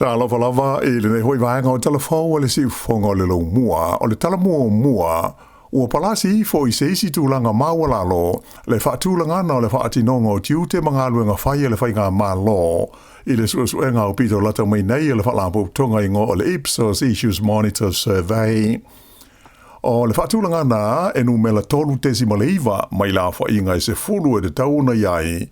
Talofa lava i lenei foi vaega o Tala Fou a le Siufofoga o le Laumua. O le tala muamua, ua palasi ifo i se isi tulaga maualalo le faatulagana o le faatinoga o tiute ma galuega fai a le Faigamalo i le suesuega aupito lata mai nei a le Faalapotopotoga igoa o le Ipsos Issues Monitor Survey. O le faatulagana e numera 3.9 mai le aofaiga e 10 e tatau ona i ai,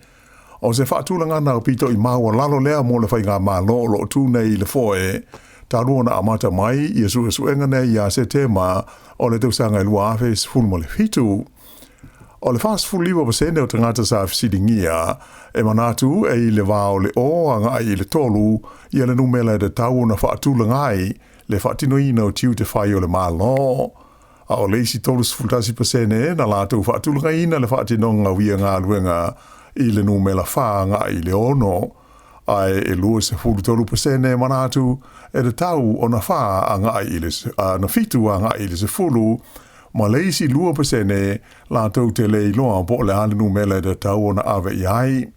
O se faatulagana aupito i maualalo lea mo le Faigamalo o lo o tu nei i le foe, talu ona amata mai ia suesuega nei ia Setema o le tausaga e 2017. O le 49% o tagata sa fesiligia e manatu e i le va o le 0 agai i le 3 ia le numera e tatau ona faatulaga ai le faatinoina o tiute fai o le Malo. A o le isi 31% na latou faatulagaina le faatinoga o ia galuega i le numera 4 agai i le 6, ae e 23% e manatu e tatau ona 4 agai i le na 7 agai i le 10, ma le isi 2% latou te le iloa po o le a le numera e tatau ona ave i ai.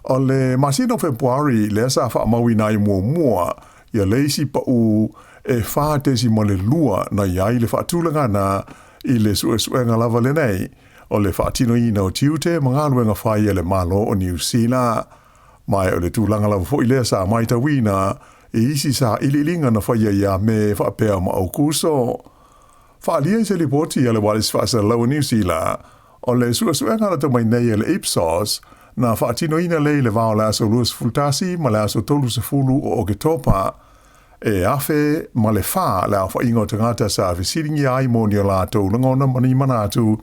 O le masina o Fepuari lea sa faamauina ai muamua ia le isi pau e 4.2 na i ai le faatulagana i le suesuega lava lenei o le faatinoina o tiute ma galuega fai a le Malo o Niu Sila. Ma o le tulaga lava foi lea sa matauina i isi sailiiliga na faia ia Me faapea ma Aukuso. Faaalia i se lipoti a le Ualesi Faasalalau a Niu Sila, o le suesuega lata mai nei a le Ipsos, na faatinoina lea i le va o le aso 21 ma le aso 30 o Oketopa, e 1,004 le aofaiga o tagata sa fesiligia ai mo ni o latou lagona ma ni manatu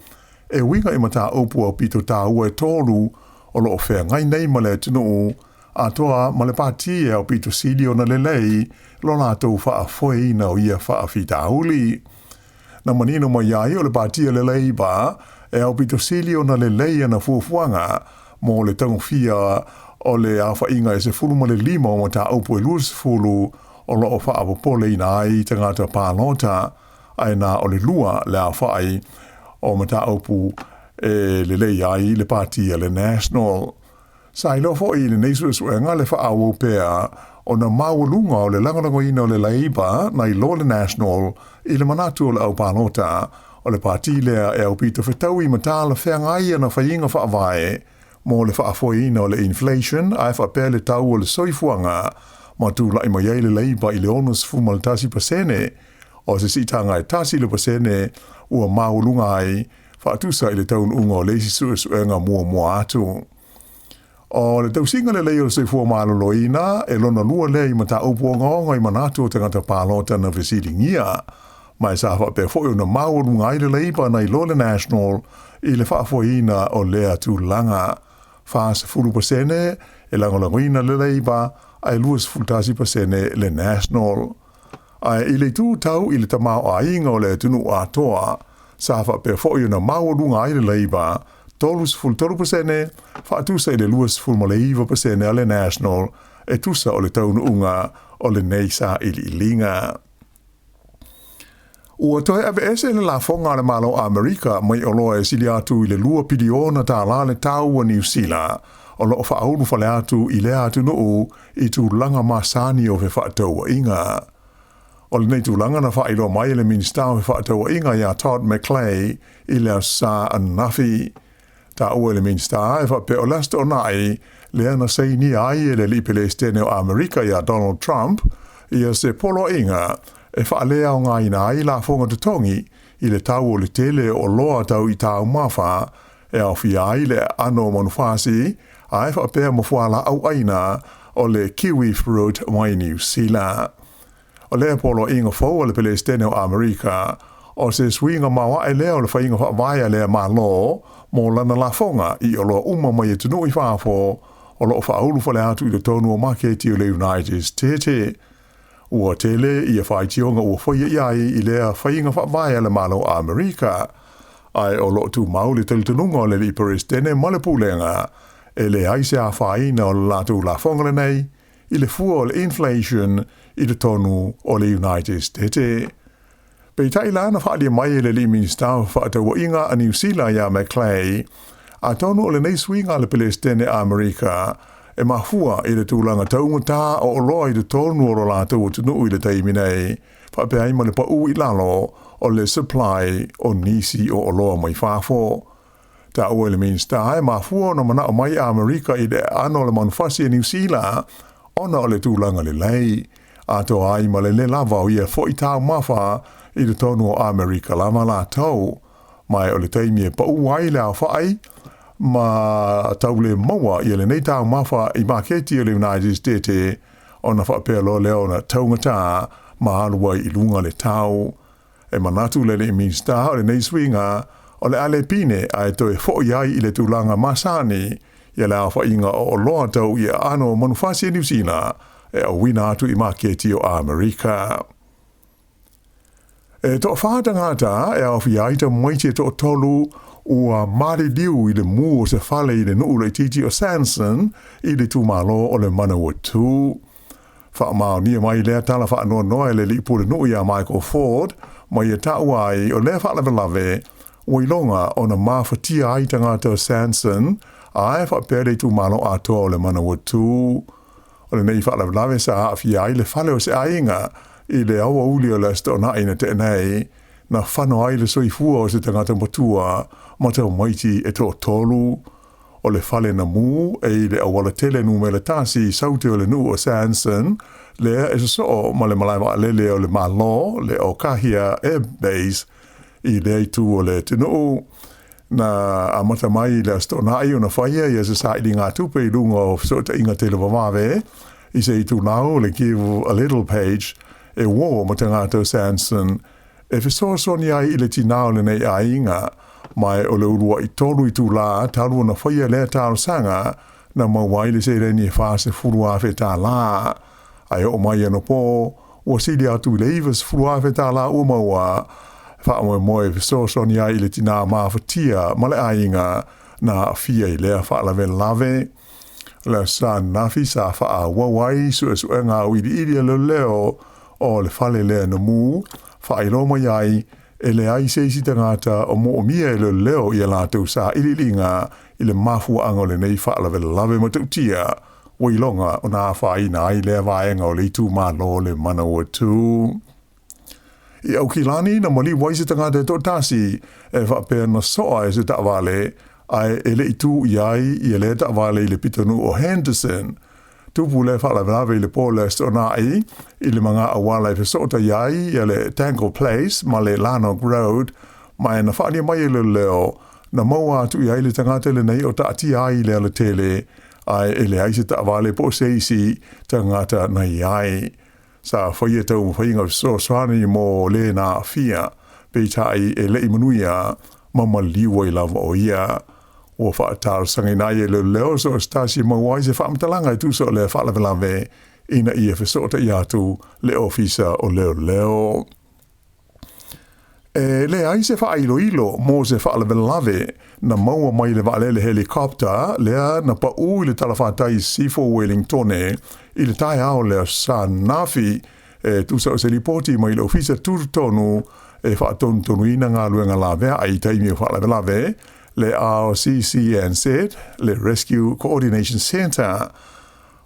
e uiga i mataupu aupito taua e tolu o lo o feagai nei ma le atunuu atoa ma le pati e aupito sili ona lelei lo latou faafoeina o ia faafitauli. Na manino mai ai o le pati a le Labour e aupito sili ona lelei ana fuafuaga mo le tagofia o le aofaiga e 15 o mataupu e 20 o lo o faapopoleina ai tagata palota, ae na o le lua le aofai o mataupu e lelei ai le pati a le National. Sa iloa foi i lenei suesuega le faaauau pea ona maualuga o le lagolagoina o le Labour nai lo le National i le manatu o le aupalota o le pati lea e aupito fetaui ma talafeagai ana faiga faavae mo le faafoeina o le inflation ae faapea le tau o le soifuaga ma tulai mai ai le Labour i le 61% o se siitaga e 1% ua maualuga ai faatusa i le taunuuga o le isi suesuega muamua atu. O le tausiga lelei o le soifua maloloina e lona lua lea i mataupu ogaoga i manatu o tagata palota na fesiligia, ma e sa faapea foi ona maualuga ai le Labour nai lo le National i le faafoeina o lea tulaga. 40% e lagolagoina le Labour ae 21% le National. Ae i le itu tau i le tamaoaiga o le atunuu atoa, sa faapea foi ona maualuga ai le Labour, 33% faatusa i le 29% a le National e tusa o le taunuuga o lenei sailiiliga. Ua toe aveese le lafoga a le Malo o Amerika mai oloa e sili atu i le $2 piliona le tau a Niu Sila o lo o faaulufale atu i lea atunuu i tulaga masani o fefaatauaiga. O lenei tulaga na faailoa mai e le Minisita o Fefaatauaiga ia Todd McClay i le Aso Sa ananafi. Taua e le Minisita e faapea o le Aso Toonai lea na sainia ai e le alii Peresetene o Amerika ia Donald Trump ia se poloaiga e faaleaogaina ai lafoga totogi i le tau o le tele o oloa tau i taumafa e aofia ai le aano o manufasi ae faapea ma fualaau aina o le kiwi fruit mai Niu Sila. O lea poloaiga fou a le Peresetene o Amerika, o se suiga maoae lea o le faiga faavae a lea Malo mo lana lafoga i oloa uma mai atunuu i fafo o lo o faaulufale atu i totonu o maketi o le United States. Ua tele ia faitioga ua faia i ai i lea faiga faavae a le Malo o Amerika, ae o lo o tumau le talitonuga o le alii Peresetene ma le Pulega e leai se afaina o le latou lafoga lenei i le fua o le inflation i totonu o le United States. Peitai la na faaalia mai e le alii Minisita o Fefaatauaiga a Niu Sila ia McClay, atonu o lenei suiga a le Peresetene a Amerika E mafua i le tulaga taugata o oloa i totonu o lo latou atunuu i le taimi nei, faapea ai ma le pau i lalo o le supply o nisi o oloa mai fafo. Taua e le Minisita e mafua ona manao mai Amerika i le aano o le manufasi a Niu Sila ona o le tulaga lelei, atoa ai ma le lē lava o ia foi taumafa i totonu o Amerika lava latou. Ma o le taimi e pau ai le aofa'i ma tau le maua ia lenei taumafa i maketi o le United States, ona faapea loa lea ona taugata ma alu ai i luga le tau. E manatu le alii Minisita o lenei suiga o le a le pine ae toe fo'i ai i le tulaga masani ia le aofaiga o oloa tau i aano o manufasi a Niu Sila e auina atu i maketi o Amerika. E toafā tagata e aofia ai tamaiti e toatolu ua maliliu i le mū o se fale i le nuu laitiiti o Sanson i le itumalo o le Manawatu. Faamaonia mai lea tala faanoanoa e le alii pulenuu ia Michael Ford ma ia taua ai o lea faalavelave ua iloga ona mafatia ai tagata o Sanson ae faapea le itumalo atoa o le Manawatu. O lenei faalavelave sa aafia ai le fale o se aiga i le aoauli o le Aso Toonai na tea nei, na fano ai le soifua o se tagata matua ma tamaiti e toatolu. O le fale na mū e i le auala tele numera tasi i saute o le nuu o Sanson, lea e sosoo ma le malae vaalele o le Malo, le Okahia Air Base, i lea itu o le atunuu. Na amata mai i le Aso Toonai ona faia ia se sailiga tupe i luga o fesootaiga televavave i se itulau o le Give a Little page e uō ma tagata o Sanson e fesoasoani ai i le tinā o lenei aiga. Ma o le uluai 3 itulā talu ona faia lea talosaga na maua ai le seleni e $40,000. Ae oo mai anapō ua sili atu i le $90,000 ua maua, faamoemoe e fesoasoani ai i le tinā mafatia ma le aiga na aafia i lea faalavelave. O le aso Sa ananafi sa faaauau ai suesuega auiliili a leoleo o le fale lea na mū, faailoa mai ai e leai se isi tagata o moomia e leoleo i a latou sailiiliga i le mafuaaga o lenei faalavelave matautia ua iloga ona afaina ai lea vaega o le itumalo o le Manawatu. I Aukilani na maliu ai se tagata e toatasi e faapea na soa e se taavale ae e le i tū i ai ia lea taavale i le pitonuu o Henderson. Tupu lea faalavelave i le po o le Aso Toonai i le maga auala e fesootai ai ia le Tangle Place ma le Lanark Road, ma e na faaalia mai e leoleo na maua atu i ai le tagata lenei o taatia ai i le alatele ae e leai se taavale po o se isi tagata na i ai. Sa faia taumafaiga fesoasoani mo le na aafia, peitai e le i manuia ma maliu ai lava o ia. Ua faatalosagaina ai e leoleo so o se tasi e maua ai se faamatalaga e tusa o lea faalavelave ina ia fesootai atu le Ofisa o Leoleo. E leai se faailoilo mo se faalavelave na maua mai le vaalele helicopter lea na paū i le talafatai i sisifo o Wellingtone i le taeao o le Aso Sa ananafi, e tusa o se lipoti mai le Ofisa Tutotonu e faatonutonuina galuega laveai i taimi o faalavelave, le RCCNZ, le Rescue Coordination Centre.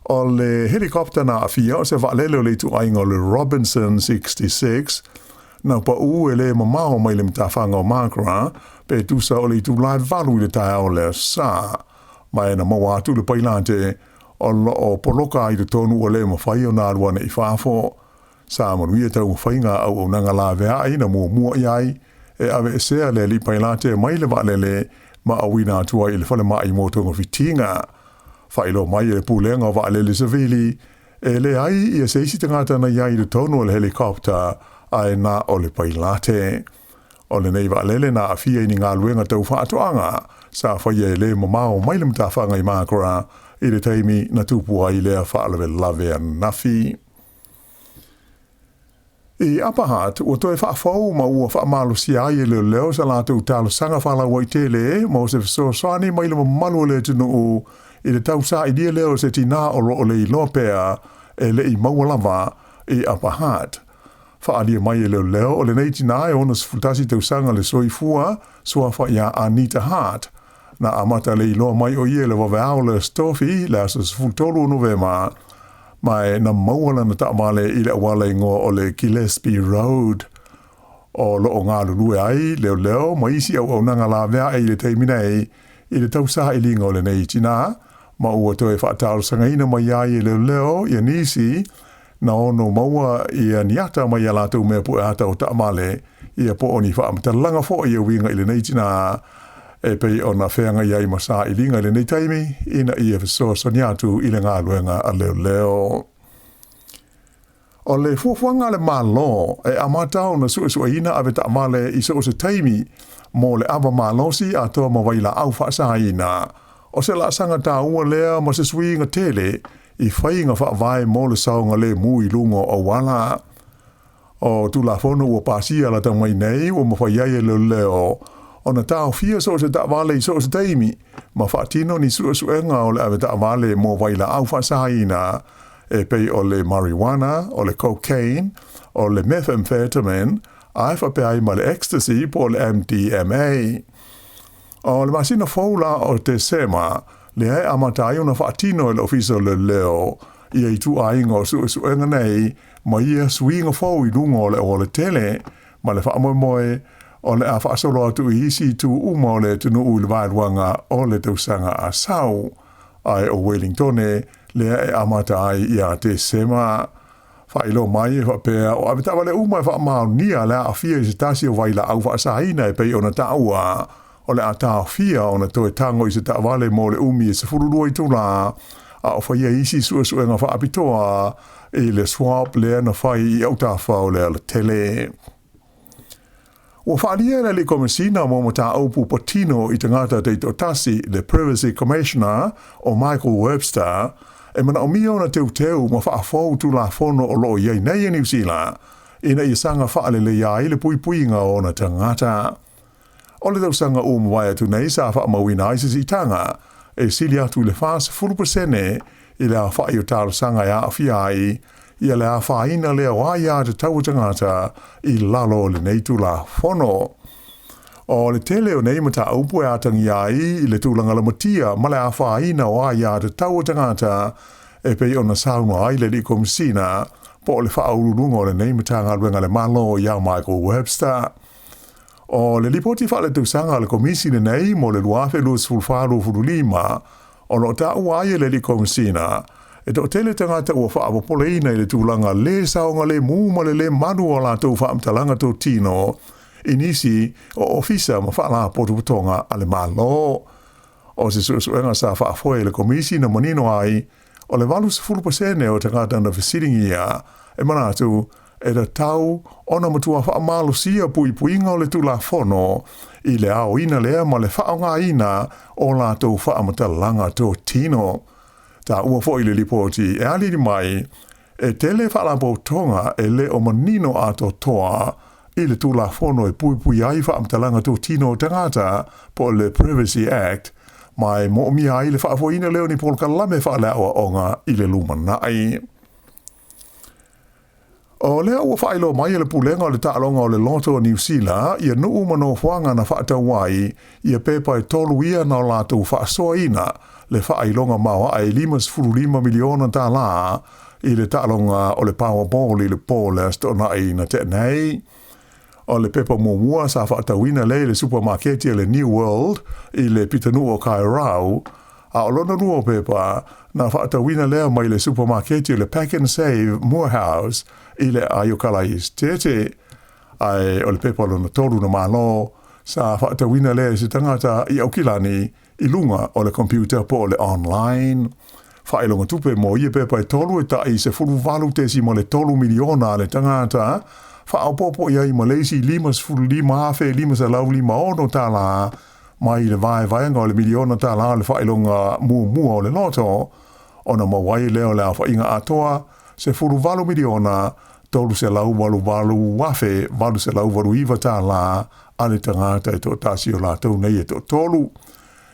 O le helicopter na aafia o se vaalele o le ituaiga o le Robinson 66 na paū e lē mamao mai le matafaga o Marlborough pe tusa o le itulā e 8 i le taeao o le Aso Sa. Ma e na maua atu le pailate o loo poloka ai totonu ua le mafai ona alu ane i fafo. Sa manuia taumafaiga a auaunaga laveai na muamua i ai e aveesea le alii pailate mai le vaalele ma auina atu ai i le falemai mo togafitiga. Faailoa mai e le Pulega o Vaalele Savili e leai ia se isi tagata na i ai i totonu o le helicopter ae na o le pailate. O lenei vaalele na aafia i ni galuega tau faatoaga sa faia e lē mamao mai le matafaga i Marlborough i le taimi na tupu ai lea faalavelave ananafi. I Upper Hutt, ua toe faafou ma ua faamalosia ai e leoleo sa latou talosaga faalauaitele mo se fesoasoani mai le mamalu o le atunuu i le tausailia lea o se tinā o lo o le iloa pea e le i maua lava i Upper Hutt. Faaalia mai e leoleo o lenei tinā e 61 tausaga le soifua, suafa ia Anita Hart. Na amata le iloa mai o ia i le vaveao o le Aso Tofi, le aso 13 o Novema, ma e na maua lana taavale i le auala igoa o le Gillespie Road. O lo o galulue ai leoleo ma isi auaunaga laveae i le taimi nei i le tausailiga o lenei tinā, ma ua toe faatalosagaina mai ai e leoleo ia nisi na ono maua ia ni ata mai a latou mea pue ata o taavale ia po o ni faamatalaga foi e uiga i lenei tinā e pei ona feagai ai ma sailiga i lenei taimi ina ia fesoasoani atu i le galuega a leoleo. O le fuafuaga a le Malo e amata ona suesueina avetaavale i so o se taimi mo le ava malosi atoa ma vailaau faasaina, o se laasaga taua lea ma se suiga tele i faiga faavae mo le saogalemu i luga o auala. O Tulafono ua pasia lata mai nei ua mafai ai e leoleo ona taofia so o se taavale i so o se taimi ma faatino ni suesuega o le avetaavale mo vailaau faasaina e pei o le marijuana, o le cocaine, o le methamphetamine, ae faapea ai ma le ecstasy po o le MDMA. O le masina fou la o Tesema, lea e amata ai ona faatino e le Ofisa o Leoleo ia ituaiga o suesuega nei ma ia suiga fou i luga o le aualatele, ma le faamoemoe o le a faasolo atu i isi itu uma o le atunuu i le vaeluaga o le tausaga a sau. Ae o Welingtone lea e amata ai ia Tesema. Faailoa mai e faapea o avetaavale uma e faamaonia le aafia i se tasi o vailaau faasaina e pei ona taua, o le a taofia ona toe tago i se taavale mo le umi e 12 itulā, a o faia isi suesuega faapitoa i le swab lea na fai i autafa o le alatele. Ua faaalia e le Alii Komesina mo Mataupu Patino i Tagata Taitoatasi, le Privacy Commissioner, o Michael Webster, e manaomia ona teuteu ma faafou Tulafono o lo o i ai nei i Niu Sila ina ia saga faaleleia ai le puipuiga o ona tagata. O le tausaga ua mavae atu nei sa faamauina ai se siitaga e sili atu i le 40% i le aofai o talosaga e aafia ai ia le afaina lea o aia tatau a tagata i lalo o lenei Tulafono. O le tele o nei mataupu e atagia ai i le tulaga lamatia ma le afaina o aia tatau a tagata e pei ona saunoa ai le Alii Komesina po o le Faauluuluga o lenei Matagaluega a le Malo ia Michael Webster. O le lipoti faaletausaga a le Komisi lenei mo le 2024/25 o lo o taua ai e le Alii Komesina e toatele tagata ua faapopoleina i le tulaga lē saogalemu ma le lē malu o a latou faamatalaga totino i nisi o ofisa ma faalapotopotoga a le Malo. O se suesuega sa faafoe e le Komisi na manino ai o le 80% o tagata na fesiligia e manatu e tatau ona matua faamalosia puipuiga o le Tulafono i le aoina lea ma le faaaogaina o latou faamatalaga totino. Taua foi i le lipoti e alili mai, e tele faalapotopotoga e le o manino atoatoa i le Tulafono e puipui ai faamatalaga totino o tagata po o le Privacy Act, ma e moomia ai le faafoeina lea o ni polokalame faaleaoaoga i le lumanai. O lea ua faailoa mai e le Pulega o le Taaloga o le Loto o Niu Sila ia nuu ma nofoaga na faatau ai ia pepa e tolu ia na o latou faasoaina le faailoga maoae e $55 miliona tala i le taaloga o le Powerball i le po o le Aso Toonai na tea nei. O le pepa muamua sa faatauina lea i le supamaketi a le New World i le pitonuu o Kairau, a o lona lua o pepa, na faatauina lea mai le supamaketi o le Pack and Save Moorhouse i le Aiokala Esetete. Ae o le pepa lona tolu na malo, sa faatauina lea e se tagata i Aukilani i luga o le computer po o le online. Faailoga tupe mo ia pepa e tolu e tai $18.3 miliona a le tagata, faaopoopo i ai ma le isi $55,556 mai le vaevaega o le miliona tala o le faailoga muamua o le loto, ona maua ai lea o le aofaiga atoa $18 miliona $388,889 tala a le tagata e toatasi o latou nei e toatolu.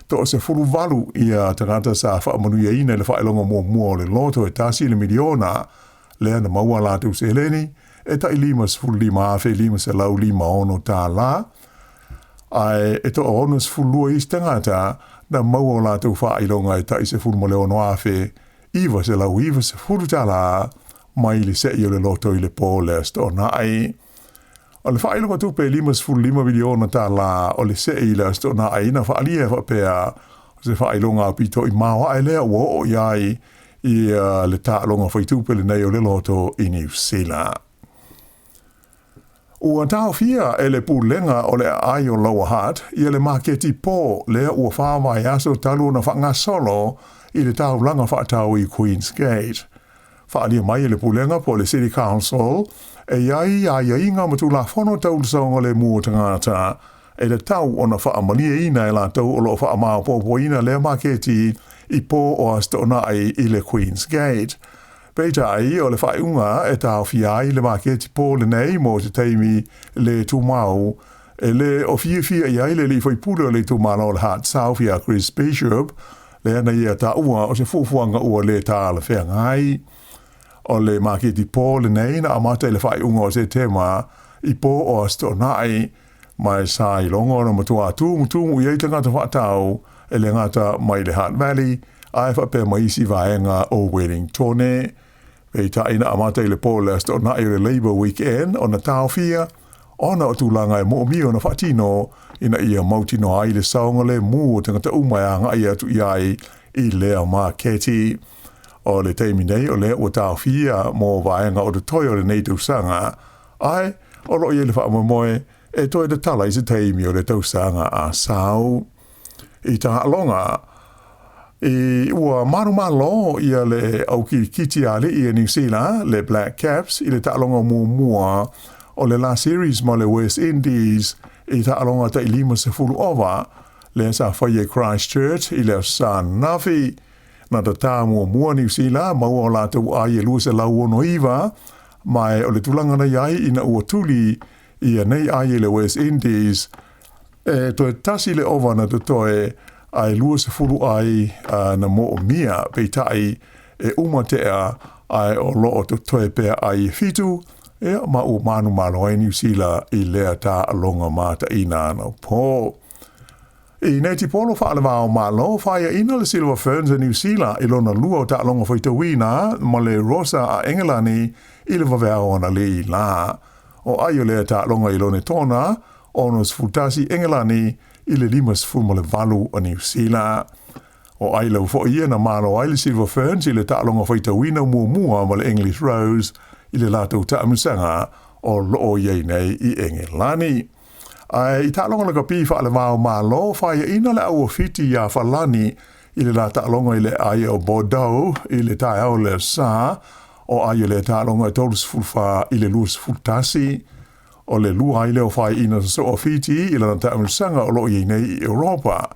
Toa 18 ia tagata sa faamanuiaina i le faailoga muamua o le loto e tasi le miliona, lea na maua a latou seleni e tai $55,556 tala. Ae e toa-62 isi tagata na maua o latou faailoga e tai $16,990 tala mai le se'i o le loto i le po le Aso Toonai. O le faailoga tupe e $55 miliona tala o le se'i i le Aso Toonai na faaalia e faapea o se faailoga aupito i maoae lea ua oo i ai ia le taaloga faitupe lenei o le loto i Niu Sila. Ua taofia e le Pulega o le Aai o Lower Hutt ia le maketi po lea ua 4 vaiaso talu ona faagasolo i le taulaga faatau i Queen's Gate. Faaalia mai e le Pulega po o le City Council e i ai aiaiga ma tulafono tau le saogalemu o tagata e tatau ona faamalieina e latou o lo o faamaopoopoina lea maketi i po o Aso Toonai i le Queen's Gate. Peitai, o le faaiuga e taofia ai le maketi po lenei mo se taimi le tumau, e le o fiafia i ai le alii faipule o le itumalo o le Hutt South ia Chris Bishop, lea na ia taua o se fuafuaga ua le talafeagai. O le maketi po lenei na amata i le faaiuga o Setema i po o Aso Toonai, ma e sa iloga ona matua tumutumu i ai tagata faatau e le gata mai le Hutt Valley ae faapea ma isi vaega o Wellingtone. Peitai na amata i le po o le Aso Toonai o le Labour Weekend ona taofia ona o tulaga e moomia ona faatino ina ia mautinoa ai le saogalemu o tagata uma e agai atu i ai i lea maketi. O le taimi nei o lea ua taofia mo vaega o totoe o lenei tausaga, ae o lo o i ai le faamoemoe e toe tatala i se taimi o le tausaga a sau. I taaloga, i ua manumalo ia le au kirikiti a alii e Niu Sila, le Black Caps, i le taaloga muamua o le la series ma le West Indies i taaloga tai 50 ova, lea sa faia i Christchurch i le aso Sa ananafi. Na tatā muamua Niu Sila maua o latou ai e 269, ma o le tulaga na i ai ina ua tuli ia nei ai e le West Indies e toe tasi le ova na totoe ae 20 ai na moomia, peitai e uma tea ae o loo totoe pea ai e 7, ia ma ua manumalo ai Niu Sila i lea taaloga mataina anapo. I netipolo faalevao malo, faiaina le Silver Ferns a Niu Sila i lona lua o taaloga faitauina ma le Rosa a Engelani i le vaveao analeila la. O ai o lea taaloga i Lonetona, 61 Engelani i le 58 o Niu Sila. O ai lava foi ia na malo ai le Silver Ferns i le taaloga faitauina muamua ma le English Rose i le latou taamilosaga o loo i ai nei i Engelani. Ae i taaloga lakapi faalevao malo, faiaina le au o Fiti iā Falani i le la taaloga i le aai o Bordeaux i le taeao o le Aso Sa. O ai o lea taaloga e 34 i le 21. O le lua ai lea o faiaina sosoo a Fiti i lana taamilosaga o loo i ai nei i Europa.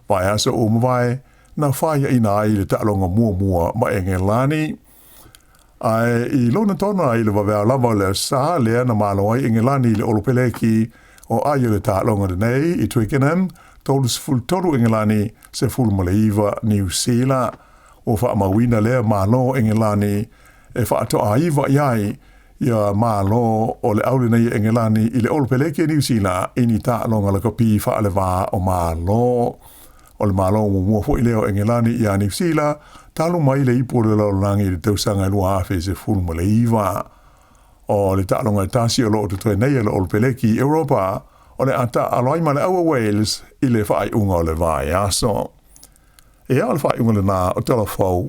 Vaiaso ua mavae na faiaina ai le taaloga muamua ma Engelani. Ae i Lonetona i le vaveao lava o le Aso Sa lea na malo ai Engelani i le Olopeleki, o ai o le taaloga lenei i Twickenham, 33 Engelani, 19 Niu Sila. Ua faamauina lea malo Engelani e faatoaiva i ai ia malo o le au lenei e Engelani i le Olopeleki e Niu Sila i ni taaloga lakapi faalevā o malo. O le malo muamua foi lea o Engelani iā Niu Sila talu mai le ipu o le lalolagi i le tausaga e 2019. O le taaloga e tasi o loo totoe nei e le Olopeleki i Europa, o le a taaalo ai ma le au a Wales i le faaiuga o le vaiaso. Ia, o le faaiuga lenā o Tala Fou.